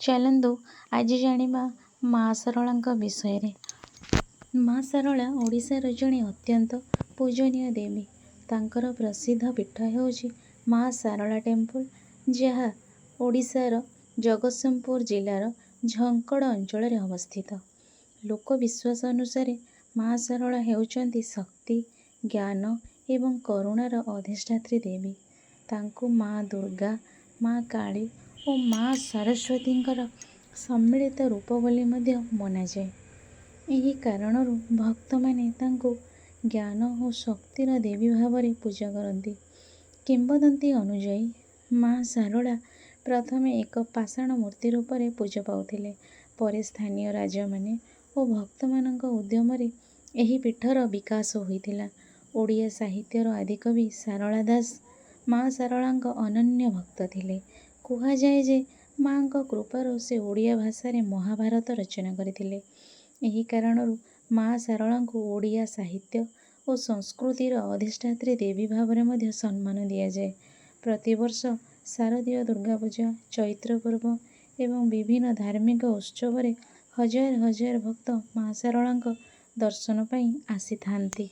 ଚାଲନ୍ତୁ ଆଜି ଜାଣିବା ମା ଶାରଳାଙ୍କ ବିଷୟରେ। ମା ଶାରଳା ଓଡ଼ିଶାର ଜଣେ ଅତ୍ୟନ୍ତ ପୂଜନୀୟ ଦେବୀ। ତାଙ୍କର ପ୍ରସିଦ୍ଧ ପୀଠ ହେଉଛି ମା ଶାରଳା ଟେମ୍ପୁଲ୍, ଯାହା ଓଡ଼ିଶାର ଜଗତସିଂହପୁର ଜିଲ୍ଲାର ଝଙ୍କଡ଼ ଅଞ୍ଚଳରେ ଅବସ୍ଥିତ। ଲୋକବିଶ୍ୱାସ ଅନୁସାରେ ମା ଶାରଳା ହେଉଛନ୍ତି ଶକ୍ତି, ଜ୍ଞାନ ଏବଂ କରୁଣାର ଅଧିଷ୍ଠାତ୍ରୀ ଦେବୀ। ତାଙ୍କୁ ମା ଦୁର୍ଗା, ମା କାଳୀ ଓ ମା ସରସ୍ୱତୀଙ୍କର ସମ୍ମିଳିତ ରୂପ ବୋଲି ମଧ୍ୟ ମନାଯାଏ। ଏହି କାରଣରୁ ଭକ୍ତମାନେ ତାଙ୍କୁ ଜ୍ଞାନ ଓ ଶକ୍ତିର ଦେବୀ ଭାବରେ ପୂଜା କରନ୍ତି। କିମ୍ବଦନ୍ତୀ ଅନୁଯାୟୀ, ମା ଶାରଳା ପ୍ରଥମେ ଏକ ପାଷାଣ ମୂର୍ତ୍ତି ରୂପରେ ପୂଜା ପାଉଥିଲେ। ପରେ ସ୍ଥାନୀୟ ରାଜାମାନେ ଓ ଭକ୍ତମାନଙ୍କ ଉଦ୍ୟମରେ ଏହି ପୀଠର ବିକାଶ ହୋଇଥିଲା। ଓଡ଼ିଆ ସାହିତ୍ୟର ଆଦିକବି ସାରଳା ଦାସ ମା ଶାରଳାଙ୍କ ଅନନ୍ୟ ଭକ୍ତ ଥିଲେ। କୁହାଯାଏ ଯେ ମାଙ୍କ କୃପାରୁ ସେ ଓଡ଼ିଆ ଭାଷାରେ ମହାଭାରତ ରଚନା କରିଥିଲେ। ଏହି କାରଣରୁ ମା ଶାରଳାଙ୍କୁ ଓଡ଼ିଆ ସାହିତ୍ୟ ଓ ସଂସ୍କୃତିର ଅଧିଷ୍ଠାତ୍ରୀ ଦେବୀ ଭାବରେ ମଧ୍ୟ ସମ୍ମାନ ଦିଆଯାଏ। ପ୍ରତିବର୍ଷ ଶାରଦୀୟ ଦୁର୍ଗାପୂଜା, ଚୈତ୍ର ପର୍ବ ଏବଂ ବିଭିନ୍ନ ଧାର୍ମିକ ଉତ୍ସବରେ ହଜାର ହଜାର ଭକ୍ତ ମା ଶାରଳାଙ୍କ ଦର୍ଶନ ପାଇଁ ଆସିଥାନ୍ତି।